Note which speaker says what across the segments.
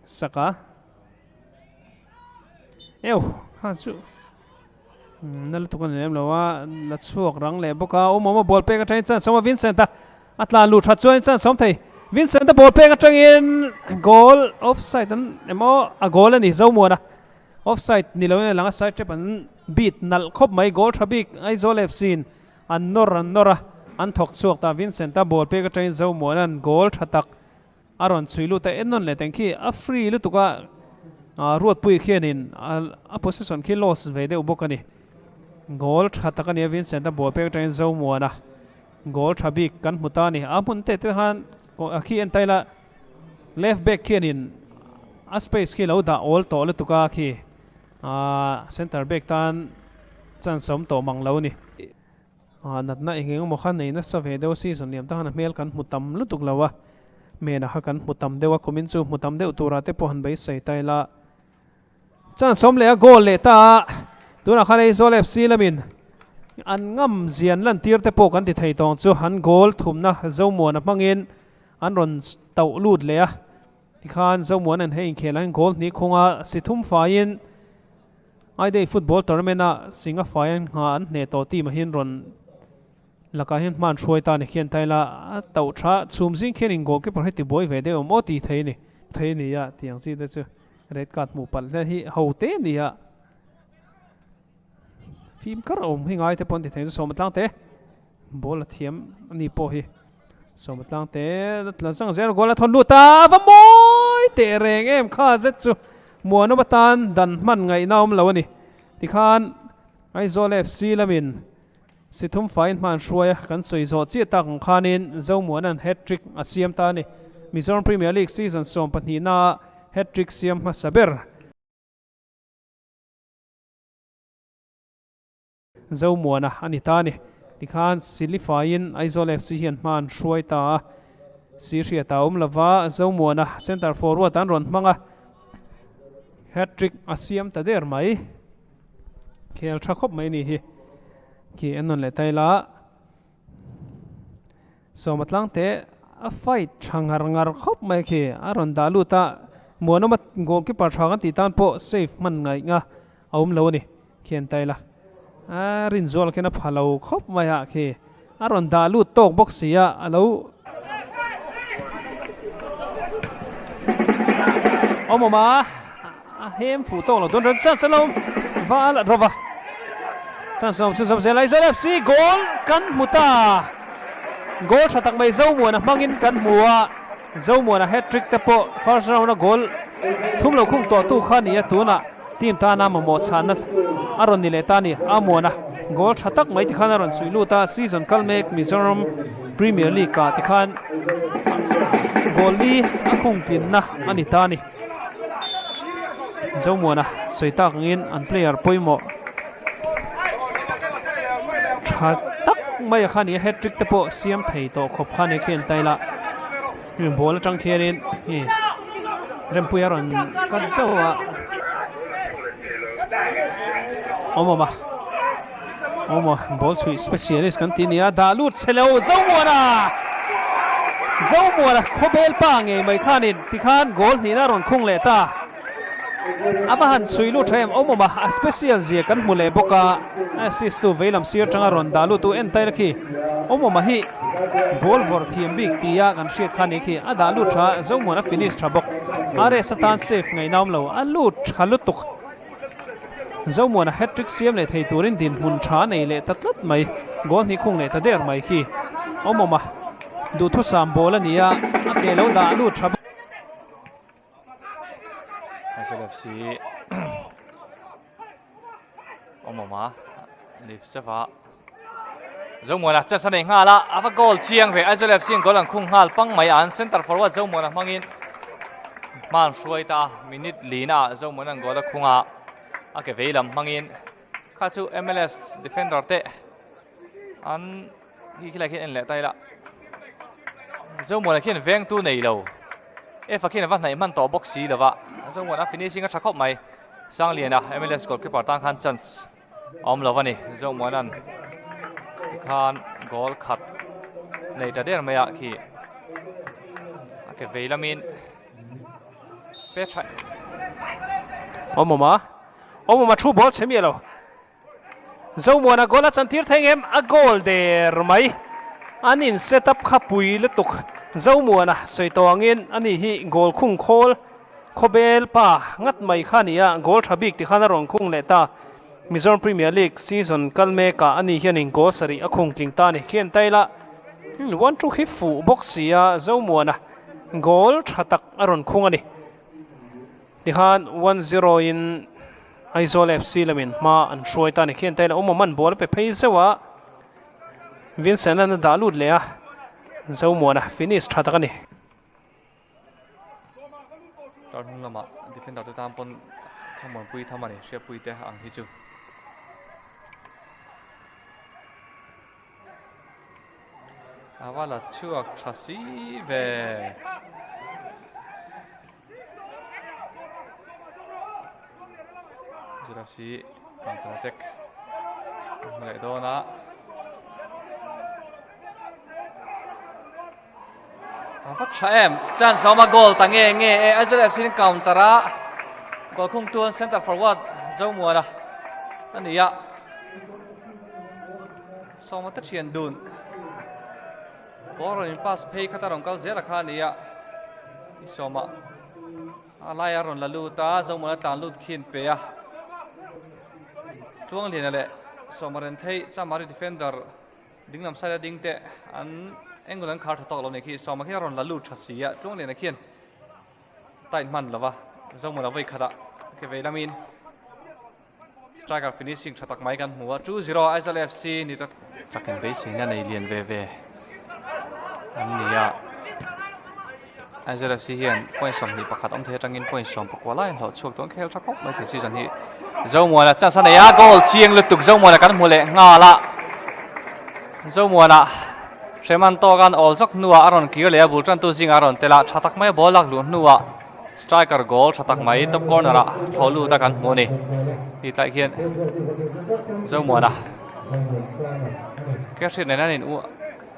Speaker 1: Saka. Eo kha chu na lutuk a ni lem lo a, la chhuak rang leh bawk a, awm awm a ball pek atangin chance awm a Vincent a a tlan luh that chuan chance awm thei Vincent a ball pek atangin goal offside an emaw a goal a ni Zomuana offside ni loin a lang a side trap an beat nalh khawp mai goal tha bik Aizawl FC in an nawr an nawr a an thawk chhuak ta Vincent a ball pek atangin Zomuana'n goal tha tak A rawn chhui lut a, ennawn leh teng khi a free lutuk a, Ruatpuii khianin a possession khi loss ve deuh bawk a ni. Goal tha tak a ni a, Vincent a ball pek atangin Zomuana goal tha bik kan hmu ta a ni. A hmun te te khan a khi en taila left back khianin a space khi lo dah awl tawh lutuk a khi center back tan chance a awm tawh mang lo a ni. Natna eng eng emaw kha nei nasa ve deuh a, season liam ta khan a hmel kan hmu tam lutuk lo a, mena kha kan hmu tam deuh a, kumin chu hmu tam deuh turah te pawh han beisei ta ila. Chance awm leh a, goal leh ta a, tunah khan Aizawl FC lamin an ngam zian lantir te pawh kan ti thei tawng chu an goal thumna Zomuana hmangin an rawn tauh lut leh a, tikhan Zomuana'n hei inkhel ang goal hnih khunga si thum faiin Aidei football tournament a Singa fai an ngha an hneh tawh team ah hian rawn lakah hian hman hruai ta ni khian taila a tauh tha chhum zing khian in goalkeeper hi tibuai ve deuh maw tih thei a ni. Thei a ni a tiang chi te chu red card hmuh palh hle hi ho te a ni a fim kar a awm hi ngai te pawh an ti thei chu sawma tlang te ball a thiam a ni pawh hi sawma tlang te tla zang zel goal a thawn lut a va mawi teh reng em kha zet chu Muanawm atan dan hman ngaihna awm lo a ni. Tikhan Aizawl FC lamin Sithum faiin hma an hruai a, kan sawi zawh chiah tak ang khanin Zomuana'n hat-trick a siam ta a ni. Mizoram Premier League season sawmpahnihnaah hat-trick siam hmasa ber. Zomuana a ni ta a ni. Tikhan Silifaiin Aizawl FC hian hma an hruai ta a, si hriat a awm lova, Zomuana centre forward an rawn hmang a, hat-trick a siam ta der mai. Khel tha khawp mai a ni hi. Khi en nawn leh ta ila. Sawma tlangte a fight tha ngar ngar khawp mai khi a rawn dah lut a, Muanawma goalkeeper tha kan tih tan pawh save hman ngaih nga a awm lo a ni. Khian ta ila a rinzual khian a pha lo khawp mai a khi a rawn dah lut tawk bawk si a a lo awm awm a a hem fuh tawk lo dawn ran chance a lo val rova chance awm chu zawm zel Aizawl FC goal kan hmu ta goal tha tak mai Zomuana hmangin kan hmu a Zomuana hat trick te pawh first round a goal thum lo khung tawh tu kha ni a tunah Team tana mamawh chhanna a rawn ni leh ta a ni. A muana goal tha tak mai tikhan a rawn chhuih lut a, season kal mek Mizoram Premier League ah tikhan goal li a khung tlinna a ni ta a ni. Zomuana sawi tak angin an player pawimawh tha tak mai a kha ni a, hat trick te pawh siam thei tawh khawp kha ni khian taila ball atang khianin hei Rempuia a rawn cut zauh a awm awm a awm a ball chhuih specialist kan tih a ni a dah lut chhe lo Zomuana Zomuana khawbel pa ngei mai khanin tikhan goal hnihna a rawn khung leh ta a va han chhuih lut tha em awm awm a a special zia kan hmu leh bawk a assist tu veilam sir atanga rawn dah lut tu en taila khi awm awm a hi ball vawrh thiam bik tia kan hriat kha ni khi a dah lut tha Zomuan a finish tha bawk RS atan safe ngaihna awm lo a lut tha lutuk Zomuan a hat trick siam leh thei turin dinhmun tha nei leh ta tlat mai goal hnih khung leh ta der mai khi awm awm a duhthusam ball a ni a a ke lo dah lut tha bawk.
Speaker 2: Aizawl FC awm awm a lip seva Zomuana chance a nei nghal a a va goal chiang ve Aizawl FC in goal an khung nghal pang mai an center forward Zomuana hmangin hman hruai ta minute lina ah Zomuana an goal a khung a a ke vei lam hmangin kha chu MLS defender te an hi khilai khian en leh ta ila Zomuana khian vengtu nei lo Efa khian a va hnaih hman tawh bawk si lova Zomuana finishing a tha khawp mai Sangliana MLS goalkeeper tan khan chance a awm lo a ni Zomuana'n tikhan goal khat nei ta der mai ah khi a ke vei lamin. Pe tha.
Speaker 1: Awm awm a, awm awm a thu ball chhe miah lo. Zomuana goal a chantir thei ngem a goal der mai. An in set up kha pui lutuk. Zomuana sawi tawh angin ani hi goal khung khawl khawbel pa ngat mai kha a ni a, goal tha bik tikhan a rawn khung leh ta. Mizoram Premier League season kal mekah ani hianin goal sarih a khung tling ta a ni. Khian taila one two khi fuh bawk si a, Zomuana goal tha tak a rawn khung a ni. Tikhan 1-0 in Aizawl FC lamin hma an hruai ta a ni. Khian taila awm awm an ball a pe phei zeuh a, Vincent an a dah lut leh a, Zomuana finish tha tak a ni.
Speaker 2: Tlar hnung lamah defender te tan pawn khamuanpui tham a ni, hriatpui te ang hi chu. A va la chhuak tha si ve. ZFC counter attack hmu leh dawn a. A va tha em chance a awm a goal ta nge nge e Aizawl FC in counter a goal khung tuan center forward Zomuana a ni a Sawma te thian dun ball rawn in pass phei khat a rawn kal zel a kha a ni a i sawma a lai a rawn la lut a Zomuana tlan lut khi an pe a Tluangliana leh Sawma Renthei Chamari defender Dinglam side a ding te an angle an khar tha tawk lo nih khi Sawma khi a rawn la lut tha si a Tluangliana khian tight hman lova Zomuana vawi khatah ke vei lamin striker finishing tha tak mai kan hmu a 2-0 Aizawl FC ni ta chakin beiseina nei lian ve ve an ni a Aizawl FC hian point 21 awm thei atangin point 19 lai an hlawh chhuak dawn khel tha khawp mai thei season hi Zomuana chance a nei a goal chiang lutuk Zomuana kan hmu leh nghal a Zomuana Hreman tawk an awl zawk hnuah a rawn kir leh a bul tantu zingah a rawn tel a tha tak mai a ball lak luh hnuah striker goal tha tak mai top corner ah thlawh lut a kan hmu a ni ti tlai khian Zomuana ke hriat nen an in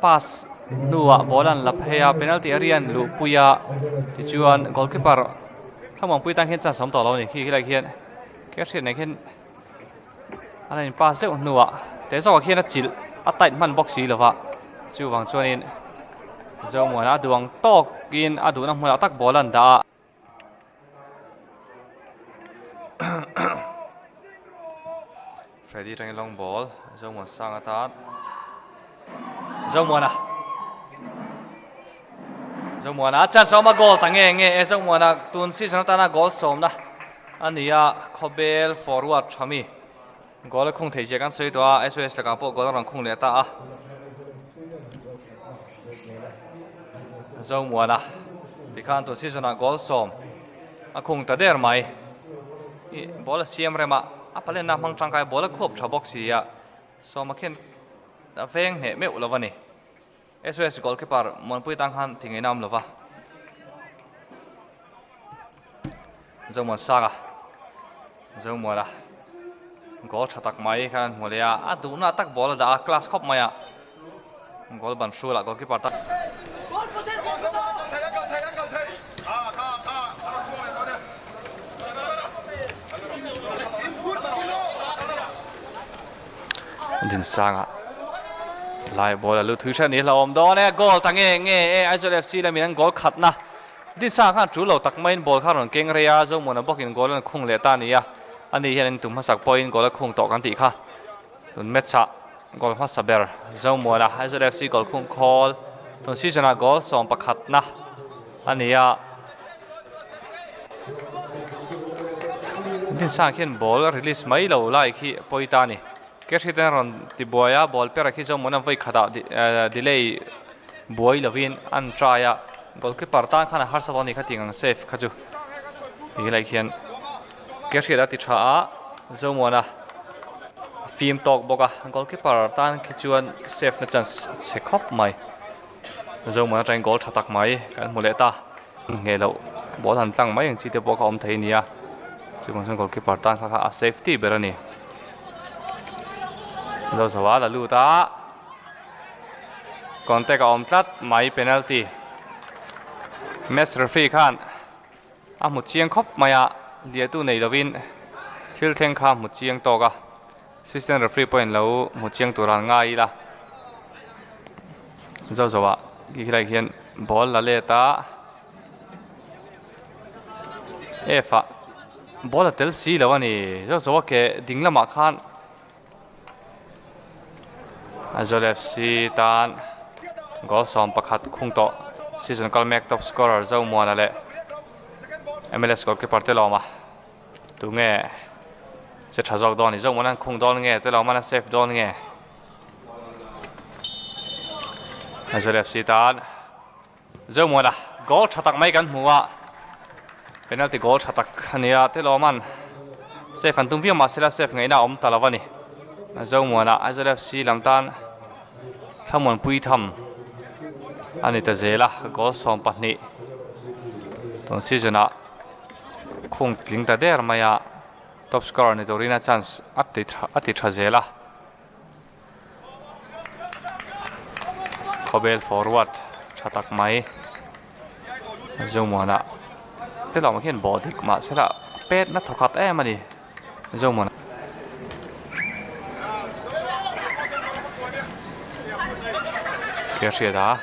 Speaker 2: Pass hnuah ball an la phei a, penalty area an luhpui a, tichuan goalkeeper thlamuanpui tan hian chance a awm tawh lo a ni. Khi khilai khian ke hriat nei khian an in pass zeuh hnuah te zawkah khian a chilh a tight hman bawk si lova, chuvang chuanin Zomuana a duang tawkin a duhna hmunah tak ball an dah a. Freddy atangin long ball Zomuan sang atan Zomuana Zomuana chance a awm a goal ta nge nge e Zomuana tun season atana goal sawmna a ni a khawbel forward tha mi Goal a khung thei zia kan sawi tawh a, SOS lakah pawh goal a rawn khung leh ta a. Zomuana tikhan tun season ah goal sawm a khung ta der mai. I ball a siam rem a, a palenna hmang tangkai ball a khuap tha bawk si a, sawma khian a veng hneh meuh lo a ni. SOS goalkeeper Muanpui tang khan ti ngei na awm lo va. Zomuan Sanga Zomuana goal tha tak mai khan hmu leh a a duhna tak ball a dah a class khawp mai a goal ban hrulah goalkeeper tan Dinsanga lai ball a lut thui hran ni hlauhawm dawn e goal ta nge nge e Aizawl FC lamin an goal khatna Dinsa khan tul lo tak maiin ball kha rawn keng rei a, Zomuana bawkin goal an khung leh ta a ni a, ani hian an tum hmasak pawhin goal a khung tawh kan tih kha. Tun match ah goal hmasa ber Zomuana Aizawl FC goal khung khawl tun season ah goal 11 na a ni a. Dinsa khian ball a release mai lo lai khi pawi ta a ni. Kehri ten a rawn ti buai a, ball pera khi Zomuana vawi khatah delay buai lovin an try a, goalkeeper tan khan a harsa dawn a ni kha tih ang save kha chu ti lai khian ke hriat a ti tha a, Zomuana a fim tawk bawk a, goalkeeper tan khi chuan save na chance a chhe khawp mai, Zomuana atangin goal tha tak mai kan hmu leh ta, ngheh loh ball han tlang mai ang chi te pawh kha awm thei a ni a, chuvang chuan goalkeeper tan kha kha a safety ber a ni, Zozoa la lut a. Contact a awm tlat mai penalty match referee khan. A hmu chiang khawp mai a, liahtu nei lovin thil thleng kha a hmu chiang tawk a, assistant referee pawhin lo hmu chiang tur an ngai ila. Zo zo ah khi khilai khian ball la let a, F ah ball a tel si lo a ni, zo zo a ke ding lamah khan. Aizawl FC tan goal 11 khung tawh season kal mek top scorer Zomuana leh MLS goalkeeper te lawm a tunge che tha zawk dawn ni Zomuana an khung dawn nge te lawm an save dawn nge Aizawl FC tan Zomuana goal tha tak mai kan hmu a, penalty goal tha tak a ni a, Telawman save an tum viau mahse la save ngaihna a awm ta lo a ni. Zomuana Aizawl FC lam tan thlamuanpui tham a ni ta zel a, goal 12 tun season ah khung tling ta der mai a, top scorer ni turin a chance a ti tha zel a. Khawbel forward tha tak mai Zomuana te lamah khian bawh dik mahsela pet na thawkhat em a ni Zomuana. Ke a hriat a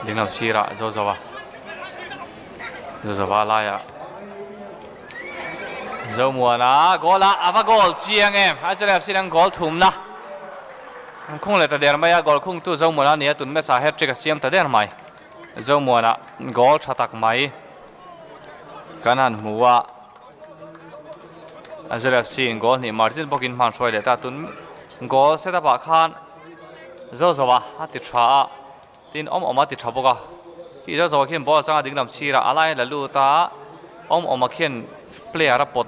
Speaker 2: dinglam sirah Zozoa Zozoa laiah. Zomuana goal a a va goal chiang em Aizawl FC in an goal thumna an khung leh ta der mai a goal khungtu Zomuana a ni a tun match ah hat trick a siam ta der mai Zomuana goal tha tak mai kan han hmu a Aizawl FC in goal hnih margin bawkin hman hruai leh ta tun goal set up ah khan Zozoa a ti tha a. Tin awm awma ti tha bawk a, khi zo zo ah khian ball changa ding lam sirah a lai la lut a, awm awma khian player a pawt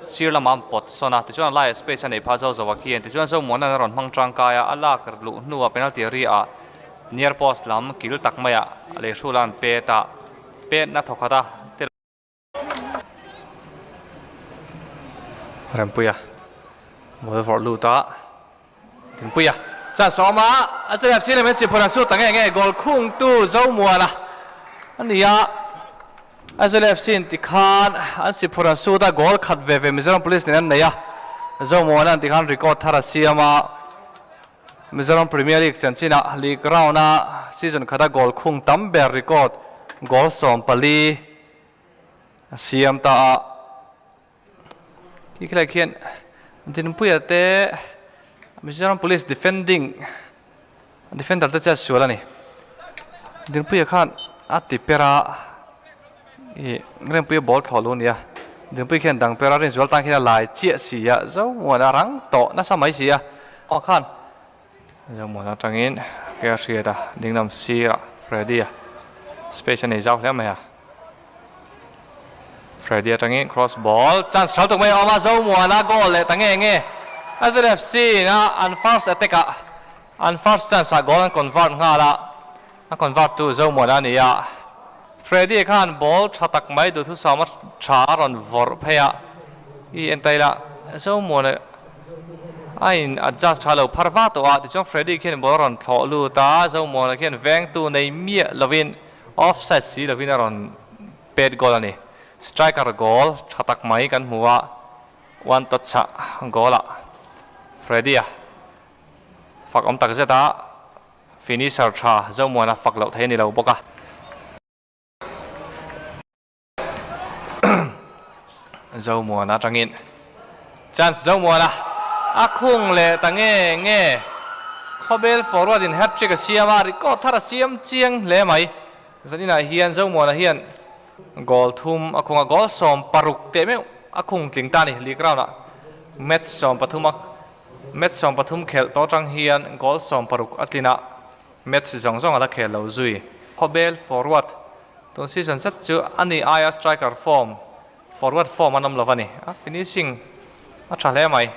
Speaker 2: sir lamah an pawt sawn a, tichuan a laiah space a nei phah zo zo ah khian, tichuan Zomuana'n a rawn hmang tangkai a, a lak luh hnuah penalty ri ah near post lam kil tak maiah lei hrul a an pet a, pet na thawkhat a. Rempuia ball vawrh lut a Dinpuia chance a awm a a chu FC leh Messi phur an sut ta nge nge goal khung tu Zomuana a ni a Aizawl FC in tikhan an si phur an sut a goal khat ve ve Mizoram Police nen an nei a Zomuana an tikhan record thar a siam a Mizoram Premier League chanchinah league round a season khata goal khung tam ber record goal 14 A siam ta a, khi khilai khian Dinpuia te Mizoram Police defending defender te chu a sual a ni. Dinpuia khan a ti per a, ih Rempuia ball thlawh lu a ni a, Dinpuia khian dang per a rinzual tan khian a lai chiah si a, Zomuana a rang tawh nasa mai si a, aw khan Zomuana atangin ke a hriat a, dinglam sirah Freddy-a space a nei zau hle mai a. Freddy atangin cross ball chance tha lutuk mai a awm a, Zomuana goal leh ta nge nge Aizawl FC in a an first attack ah an first chance ah goal an convert nghal a, a convert tu Zomuana a ni a. Freddy khan ball tha tak mai duhthusam a tha a rawn vawrh phei a, i en ta ila Zomuana a in adjust tha lo phar va tawh a, tichuan Freddy khian ball a rawn thlawh lut a, Zomuana khian vengtu nei miah lovin Offside si lovin a rawn pet goal a ni. Striker goal tha tak mai kan hmu a, one touch ah goal ah Freddy-a fak awm tak zet a, finisher tha Zomuana fak loh thei a ni lo bawk a. Zomuana atangin chance Zomuana a khung leh ta nge nge Khawbel forward in hat trick a siam a, record thar a siam chiang hle mai. Zaninah hian Zomuana hian goal thum a khung a, goal 16 teh meuh a khung tling ta a ni league round ah match 13 a match 13 khelh tawh atang hian goal 16 a tlin a, match zawng zawng a la khel lo zui. Khawbel forward Tun season zet chu a ni aia striker form, forward form an awm lo a ni. A finishing a tha hle mai.